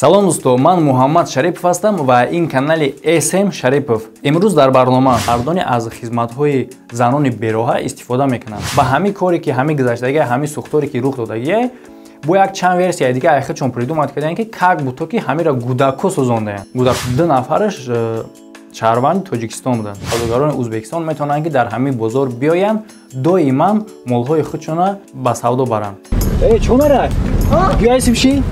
Салом дӯсто, ман Муҳаммад Шарипов ҳастам ва ин канали SM Шарипов. Имрӯз дар барнома мардоне аз хизматҳои занони бероҳа истифода мекунанд. Ба ҳамин коре ки ҳамин гузаштагия, ҳамин сӯхторе ки рух додагия, бо як чанд версияи дига айхудшон придумать карданд, ки как будто ки ҳамира гудако сӯзондаянд. Гудак ду нафараш шаҳрванди Тоҷикистон буданд. Савдогарони Ӯзбекистон метавонанд, ки дар ҳамин бозор биёянд, доиман молҳои худшона ба савдо баранд. Э, чӣ мера? Биёй симши?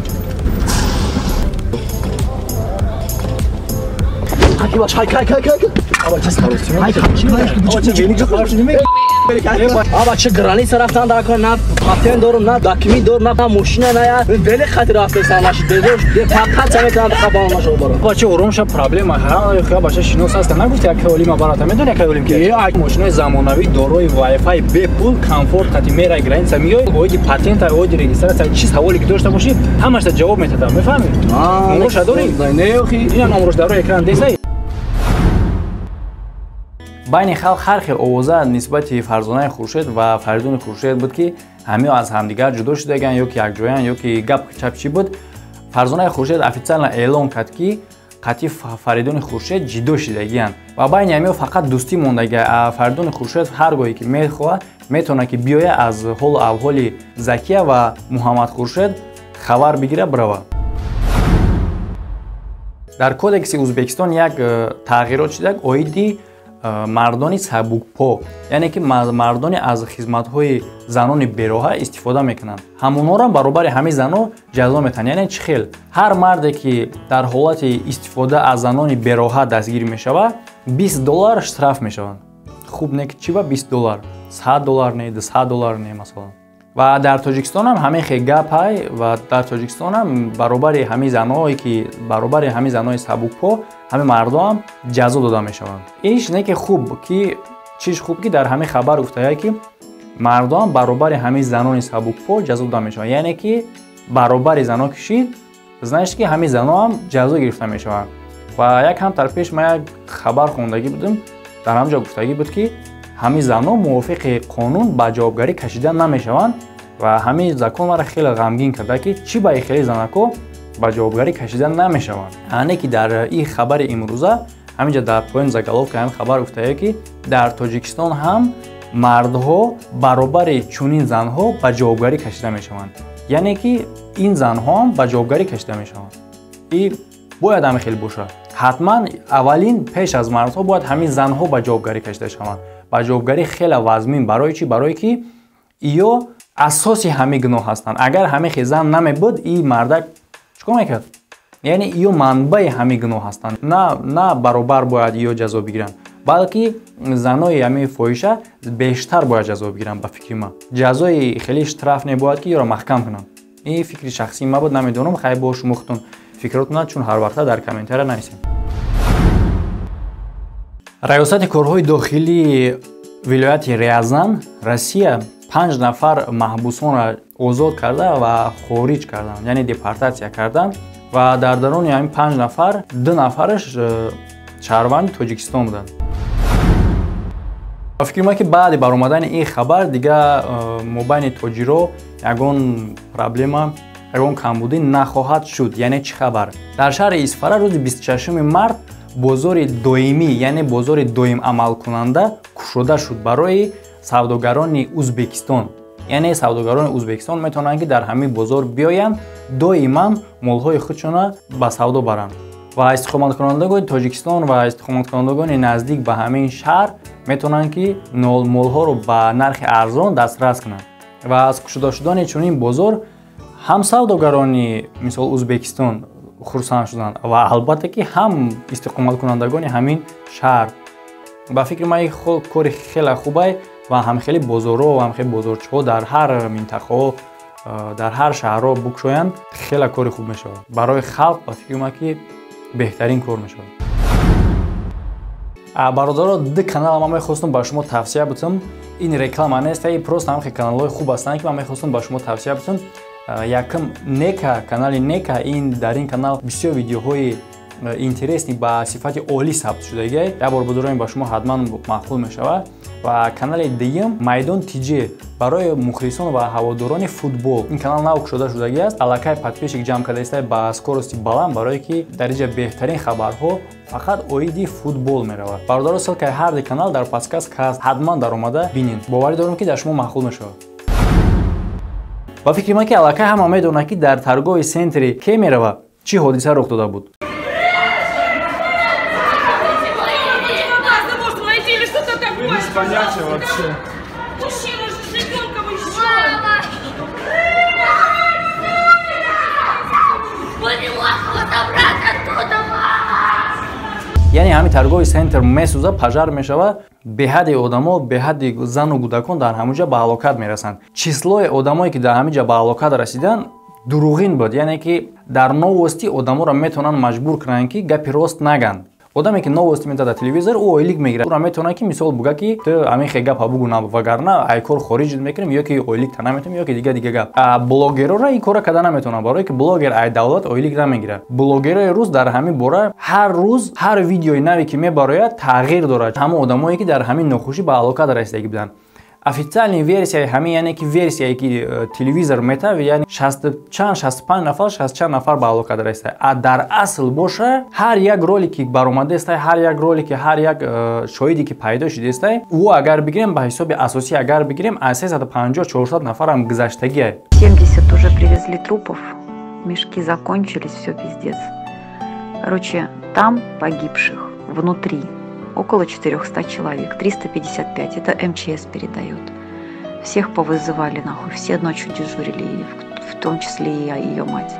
Бача граница рафтан дар кор, на патент дорум, на документ дорум, на мошина, на я вели хати рафтесам, наши дедош фақат самекан хабар нашо баро. Бача ором ша, проблема ҳа ха, бача шинос ҳаст, нагуфти як олима барата, медони як олим ки як мошинаи замонавӣ дорои Wi-Fi, бепул, комфорт қати мерай граница миёй, оиди патента, оиди регистрация, чи саволе ки дошта бошӣ, ҳамашта ҷавоб метадам, мефаҳмӣ? Номроша дорӣ? Не, охи. Ина номрош дар рӯи экран десай. Байни халқ ҳар хел овоза нисбати Фарзонаи Хуршед ва Фаридуни Хуршед буд, ки ҳамиё аз ҳамдигар ҷудо шудаган ё ки якҷоян, ё ки гап чап чӣ буд. Фарзонаи Хуршед официально эълон кард, ки қатъи Фаридуни Хуршед ҷидо шудагиянд ва байни ҳамиё фақат дӯстӣ мондага. Фаридуни Хуршед ҳар гоҳе ки мехоҳад, метавонад, ки биёяд, аз ҳолу авҳоли Закия ва Муҳаммад Хуршед хабар бигира, бирава. Дар кодекси Ӯзбекистон як тағйирот шудак оиди мардони сабукпо, яъне ки мардоне аз хизматҳои занони бероҳа истифода мекунанд. Ҳамонҳоро баробари ҳамин зано ҷазо метаҳанд. Яъне чӣ хел? Ҳар марде ки дар ҳолати истифода аз занони бероҳа дастгир мешавад, 20 доллар штраф мешаванд. Хуб, не ки чӣ ба 20 доллар, 100 доллар не, 200 доллар не, масалан. Ва дар Тоҷикистонам ҳамин хел гап ҳай ва дар Тоҷикистонам баробари ҳамин заноҳое ки баробари ҳамин занои сабукпо, ҳамин мардоам ҷазо дода мешаванд. Иш не ки хуб, ки чиш хуб, ки дар ҳамин хабар гуфтая, ки мардоам баробари ҳамин занони сабукпо ҷазо дода мешаванд. Яъне ки баробари зано кишид, значит ки ҳамин заноам ҷазо гирифта мешаванд. Ва як ҳамтар пеш ман як хабар хондагӣ будам, дар ҳамин ҷо гуфтагӣ буд, ки ҳамин зано мувофиқи қонун ба ҷавобгарӣ кашида намешаванд. Ва ҳамин закон маро хеле ғамгин карда, ки чӣ ба хеле занако ба ҷавобгарӣ кашида намешаванд. Яъне ки дар ин хабари имрӯза ҳаминҷа дар поёни заголовка ҳамин хабар гуфтая, ки дар Тоҷикистон ҳам мардҳо баробари чунин занҳо ба ҷавобгарӣ кашида мешаванд. Яъне ки ин занҳоам ба ҷавобгарӣ кашида мешаванд. И бояд ҳамин хел бошад. Ҳатман аввалин пеш аз мардҳо бояд ҳамин занҳо ба ҷавобгарӣ кашида шаванд, ба ҷавобгарӣ хеле вазмин. Барои чӣ? Барое ки ё асоси ҳамин гуноҳ ҳастанд. Агар ҳамин хел зан намебуд, и мардак чӣ кор мекард? Яъне ё манбаи ҳамин гуноҳ ҳастанд. На баробар бояд ё ҷазо бигиранд, балки занои ҳамин фоҳиша бештар бояд ҷазо бигиранд. Ба фикри ман, ҷазои хеле штраф небояд, ки ёро маҳкам кунанд. Ин фикри шахсии ман буд, намедонам, хай бо шумо худтон фикротона, чун ҳар вақта дар комментария нависем. Раёсати корҳои дохилии вилояти Рязан, Россия, панҷ нафар маҳбусонро озод карда ва хориҷ карданд, яъне депортатсия карданд. Ва дар даруни ҳамин панҷ нафар ду нафараш шаҳрванди Тоҷикистон буданд. Ба фикри ман, ки баъди баромадани ин хабар дига мобайни тоҷиро ягон проблема, ягон камбудӣ нахоҳад шуд. Яъне чӣ хабар? Дар шаҳри Исфара рӯзи 26 март бозори доимӣ, яъне бозори доим амалкунанда кушода шуд барои савдогарони Ӯзбекистон. Яъне савдогарони Ӯзбекистон метавонанд, ки дар ҳамин бозор биёянд, доиман молҳои худшона ба савдо баранд. Ва истиқоматкунандагони Тоҷикистон ва истиқоматкунандагони наздик ба ҳамин шаҳр метавонанд, ки молҳоро ба нархи арзон дастрас кунанд. Ва аз кушода шудани чунин бозор ҳам савдогарони, мисол, Ӯзбекистон хурсанд шуданд ва албатта ки ҳам истиқоматкунандагони ҳамин шаҳр. Ба фикри ман, ин кори хеле хубай ва ҳамхели бозорҳо ва ҳамхели бозорчаҳо дар ҳар минтақаҳо, дар ҳар шаҳрҳо букшоянд, хеле кори хуб мешавад барои халқ. Ба фикри ман, ки беҳтарин кор мешавад. Бародаро, ду канала ман мехостам ба шумо тавсия бутам. Ин реклама нест, просто ҳамхел каналҳои хуб ҳастанд, ки ман мехостам ба шумо тавсия бутам. Якум, Нека, канали Нека. Ин дар ин канал бисёр видеоҳои интересный, ба сифати олӣ сабт шудагиай. Як бор будуроем, ба шумо ҳатман маъқул мешавад. Ва канали дуюм Майдон ТЖ, барои мухлисон ва ҳаводорони футбол. Ин канал нав кушода шудагӣ аст, аллакай подписчик ҷамъ кардаиста ба скорости баланд, барое ки дар инҷа беҳтарин хабарҳо фақат оиди футбол меравад. Бародаро, ссылкаи ҳар ду канал дар подсказка ҳаст, ҳатман даромада бинед. Боварӣ дорам, ки дар шумо маъқул мешавад. Ба фикри ман, ки аллакай ҳама медонад, ки дар торговый центри Кемерово чӣ ҳодиса рух дода буд. Без понятия вообще. Мужчина же с ребенком еще. Мама! Забрать оттуда! Яъне ҳамин торговый центр месӯза, пожар мешавад, беҳадди одамо, беҳадди зану кӯдакон дар ҳамон ҷа ба ҳалокат мерасанд. Числои одамое, ки дар ҳамин ҷа ба ҳалокат расиданд, дурӯғин буд. Яъне ки дар новости одаморо метавонанд маҷбур кунанд, ки гапи рост наганд. Одаме, ки новости метавад дар телевизор, ӯ ойлик мегирад. Ӯро метавонад, ки мисол буга, ки ту ҳамин хе гапа бугу, вагарна ай кор хориҷ мекунем, ё ки ойлик та наметавонем, ё ки дига дига гап. Блогерора ин кора карда наметавонанд, барое ки блогер ай давлат ойлик намегирад. Блогерои рӯз дар ҳамин бора ҳар рӯз ҳар видеои наве, ки мебарояд, тағйир дорад. Ҳамон одамое, ки дар ҳамин нохушӣ ба ҳалокат расидагӣ буданд, официальный версияи ҳамин, яъне ки версияе, ки телевизор метавад, яъне шасту чанд, 65 нафар, шаст чанд нафар ба ҳалокат расида. А дар асл боша, ҳар як ролике баромадаестай, ҳар як ролике, ҳар як шоҳиде, ки пайдо шудаестай, ӯ агар бигирем, ба ҳисоби асосӣ агар бигирем, аз 350 400 нафарам гузаштагиай. 70 уже привезли трупов, мешки закончились, все пиздец. Короче, там погибших внутри около 400 человек, 355, это МЧС передает. Всех повызывали нахуй, все ночью дежурили, и в том числе и я, и ее мать.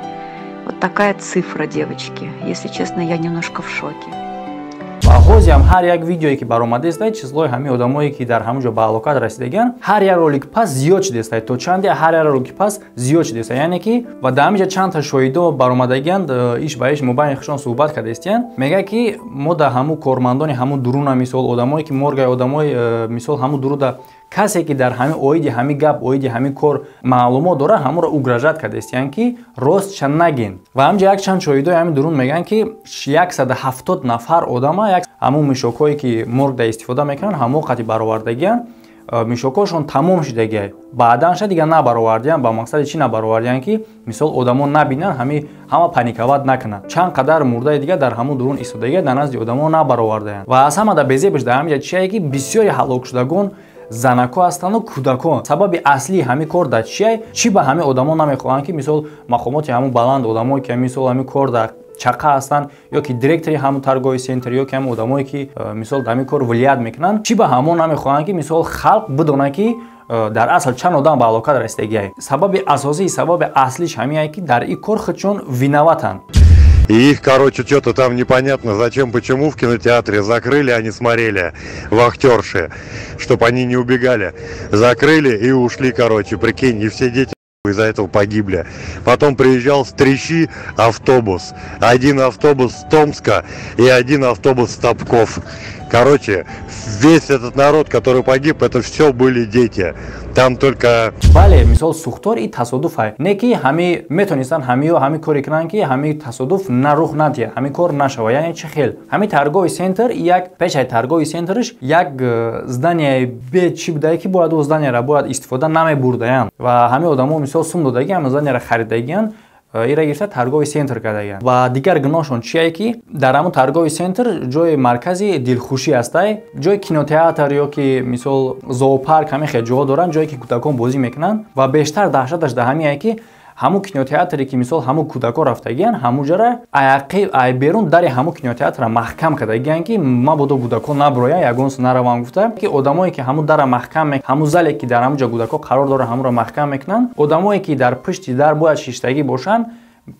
Вот такая цифра, девочки. Если честно, я немножко в шоке. Ва ҳозиам ҳар як видеое, ки баромадаестай, числои ҳамин одамое, ки дар ҳамон ҷо ба ҳалокат расидагианд, ҳар як ролик пас зиёд шудаестай. То чанде ҳар як ролики пас зиёд шудаестай. Яъне ки ва дар ҳамин ҷа чандта шоҳидо баромадагианд, иш ба иш мобайни худшон суҳбат кардаистиянд. Мегӯяд, ки мо дар ҳамун кормандони ҳамун дуруна, мисол одамое, ки моргай, одамои мисол ҳамун дуруда, касе, ки дар ҳамин оиди ҳамин гап, оиди ҳамин кор маълумот дорад, ҳамонро угрожать кардаистиянд, ки ростша нагин. Ва ҳамҷа якчанд шоҳидои ҳамин дурун мегӯянд, ки 170 нафар одама ҳамун мишокҳое, ки моргда истифода мекунанд, ҳамон қати баровардагиянд, мишокҳошон тамом шудагиай. Баъдан ша дигар набаровардиянд. Ба мақсади чӣ набаровардиянд? Ки мисол одамо набинанд, ҳами ҳама паниковать накунанд. Чанд қадар мурдаи дигар дар ҳамун дурун истодагия, дар назди одамо набаровардаянд. Ва аз ҳама да безебаш дар ҳамин ҷа чие, ки бисёри ҳалокшудагон занако ҳастанду кӯдакон. Сабаби аслии ҳамин кор дар чие? Чӣ ба ҳамин одамо намехоҳанд, ки мисол мақомоти ҳамун баланд, одамое, ки мисол ҳамин кор дар чақа ҳастанд, ё ки директори ҳамун торговый центр, ё ки ҳамун одамое, ки мисол дар ҳамин кор влиять мекунанд, чӣ ба ҳамон намехоҳанд, ки мисол халқ бидонад, ки дар асл чанд одам ба ҳалокат расидагиай? Сабаби асосӣ, сабаби аслиш ҳамиае, ки дар ин кор худшон виноватанд. И их, короче, что-то там непонятно зачем, почему в кинотеатре закрыли, они смотрели, вахтерши, чтобы они не убегали. Закрыли и ушли, короче, прикинь, и все дети из-за этого погибли. Потом приезжал с Трещи автобус. Один автобус с Томска и один автобус с Топков. Короче, весь этот народ, который погиб, это все были дети. Там только. Бале, мисол сӯхтор и тасодуф ай, не ки ҳами метонистанд ҳамиё ҳами коре кунанд, ки ҳами тасодуф на рух надиҳад, ҳами кор нашава. Яъне чӣ хел? Ҳами торговый центр, як пешаи торговый центрш як здание бе чӣ будае, ки бояд ӯ зданияра бояд истифода намебурдаянд. Ва ҳами одамо мисол сум додаги, ҳами зданияра харидагиянд, ира гирифта торговый центр кардагиянд. Ва дигар гуноҳшон чие, ки дар ҳамун торговый центр ҷои маркази дилхушӣ ҳастай, ҷои кинотеатр ё ки мисол зоопарк, ҳамин хел ҷоҳо доранд, ҷое, ки кӯдакон бозӣ мекунанд. Ва бештар даҳшаташ дар ҳамиае, ки ҳамун кинотеатре, ки мисол ҳамун кӯдако рафтагиянд, ҳамун аяқи ай берун дари ҳамун кинотеатра маҳкам кардагиянд, ки мабодо кӯдако наброянд, ягон нараванд гуфта. Ки одамое, ки ҳамун дара маҳкам, ҳамун зале, ки дар ҳамун ҷо кӯдако қарор доранд, ҳамунро маҳкам мекунанд, одамое, ки дар пушти дар бояд шиштагӣ бошанд,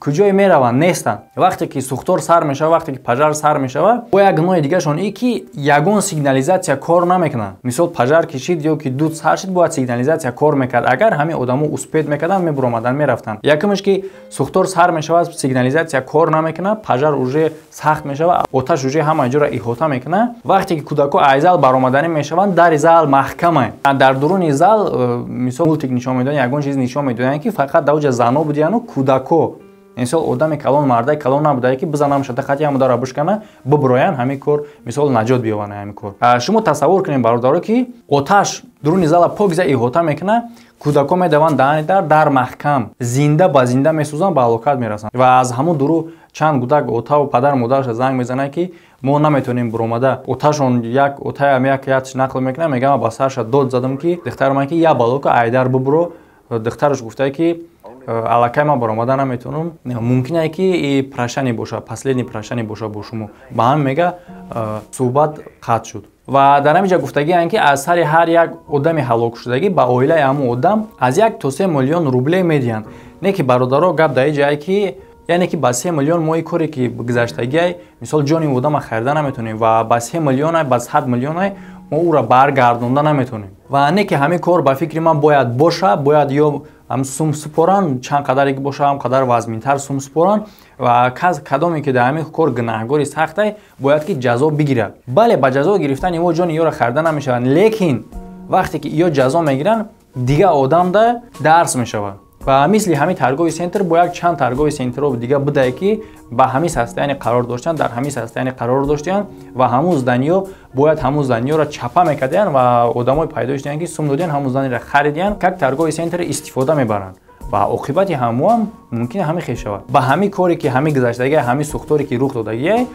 куҷое мераванд? Нестанд. Вақте ки сӯхтор сар мешавад, вақте ки пожар сар мешавад, бо як гуноҳи дигарашон и ки ягон сигнализатсия кор намекунад. Мисол пожар кишид ё ки дуд сар шид, бояд сигнализатсия кор мекард. Агар ҳамин одамо успеть мекарданд, мебуромаданд, мерафтанд. Якумш, ки сӯхтор сар мешавад, сигнализатсия кор намекунад, пожар уже сахт мешавад, оташ уже ҳама ҷоро иҳота мекунад. Вақте ки кӯдако аз зал баромаданӣ мешаванд, дари зал маҳкама. Дар дуруни зал мисол мультик нишон медоданд, ягон чиз нишон медоданд, ки фақат дар оҷа зано будияну кӯдако. Мисол одами калон, мардаи калон набудае ки бизанам шада хати ҳаму дара бишкана, биброян, ҳамин кор мисол наҷот биёванд ҳамин кор. Шумо тасаввур кунед, бародаро, ки оташ дуруни зала покиза иҳота мекунад, кӯдако медаванд даҳани дар, дар маҳкам, зинда ба зинда месӯзанд, ба ҳалокат мерасанд. Ва аз ҳамун дуру чанд кӯдак отаву падару модараша занг мезанад, ки мо наметавонем буромада. Оташон як отаям як ятш нақл мекунад, мегӯяд, ба сарша дод задам, ки духтари ман, ки я балока айдар бубуро. Духтараш гуфтае, ки аллакай ман баромада наметавонам, мумкине ки и прощание боша, последний прощание боша бо шумо. Ба ҳам мега суҳбат қатъ шуд. Ва дар ҳамин ҷа гуфтагианд, ки аз сари ҳар як одами ҳалокшудагӣ ба оилаи ҳамун одам аз 1 то 3 миллион рубле медиҳанд. Не ки, бародаро, гап дар ин ҷае ки, яъне ки ба 3 миллион мо коре ки гузаштагиай, мисол ҷони одама харида наметавонем ва ба 3 миллионай, ба 100 миллионай мо ӯра баргардонда наметавонем. Ва не ки ҳамин кор ба фикри ман бояд боша, бояд ё ҳам сум супоранд, чанд қадаре ки боша, ҳам қадар вазминтар сум супоранд. Ва кас кадоме ки дар ҳамин кор гунаҳгори сахтай, бояд ки ҷазо бигирад. Бале, ба ҷазо гирифтани мо ҷони ёро харида намешавад, лекин вақте ки ё ҷазо мегиранд, дигар одамда дарс мешавад. Ва мисли ҳамин торговый центр бо як чанд торговый центрҳо дига будае, ки ба ҳамин состояние қарор доштанд, дар ҳамин состояние қарор доштанд. Ва ҳамун зданиё бояд ҳамун зданиёро чапа мекардиянд ва одамои пайдо шудиянд, ки сум додиянд, ҳамун зданиро харидиянд, как торговый центр истифода мебаранд. Ва оқибати ҳамуам мумкин ҳамин хел шавад. Ба ҳамин коре ки ҳамин гузаштагия, ҳамин сӯхторе ки рух додагия,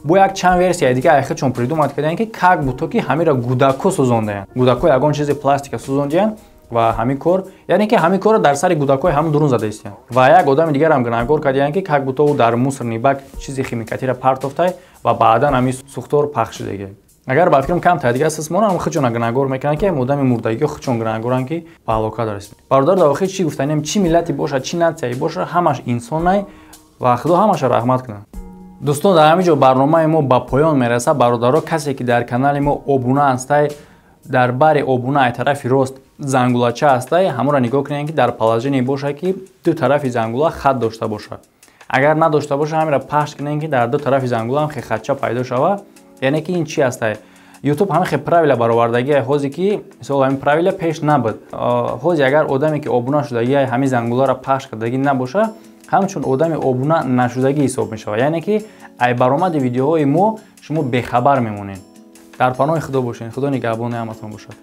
бо як чанд версияи дига айхудшон придумать кардиянд, ки как будто ки ҳаминро кӯдако сӯзондаянд, кӯдако ягон чизи пластика сӯзондиянд. Ва ҳамин кор, яъне ки ҳамин корро дар сари кӯдакҳои ҳамун дурун зада истиянд. Ва як одами дигарам гунаҳгор кардиянд, ки как будто ӯ дар мусорный бак чизи химикатиро партофтай ва баъдан ҳамин сӯхтор пахш шудагия. Агар ба фикрам камтар дигар сисмона ҳам худшона гунаҳгор мекунанд, ки одами мурдагиҳо худшон гунаҳгоранд, ки ба ҳалокат расид. Бародар, дар охир чӣ гуфтанем? Чӣ миллате бошад, чӣ натсияе бошад, ҳамаш инсонай ва Худо ҳамаша раҳмат кунад. Дӯстон, дар ҳамин ҷо барномаи мо ба поён мерасад. Бародаро, касе ки дар канали мо обуна ҳастай, дар бари обуна ай тарафи рост зангулача ҳастай, ҳамонро нигоҳ кунед, ки дар положение бошад, ки ду тарафи зангула хат дошта бошад. Агар надошта бошад, ҳаминро пахш кунед, ки дар ду тарафи зангула ҳам хе хатча пайдо шавад. Яъне ки ин чи ҳастай? Ютуб ҳамин хе правила баровардагиай ҳозе, ки мисол ҳамин правила пеш набуд. Ҳозе агар одаме ки обуна шудагиай, ҳамин зангуларо пахш кардагӣ набошад, ҳамчун одами обуна нашудагӣ ҳисоб мешавад. Яъне ки ай баромади видеоҳои мо шумо бехабар мемонед. Дар паноҳи Худо бошед, Худо нигаҳбони ҳаматон бошад.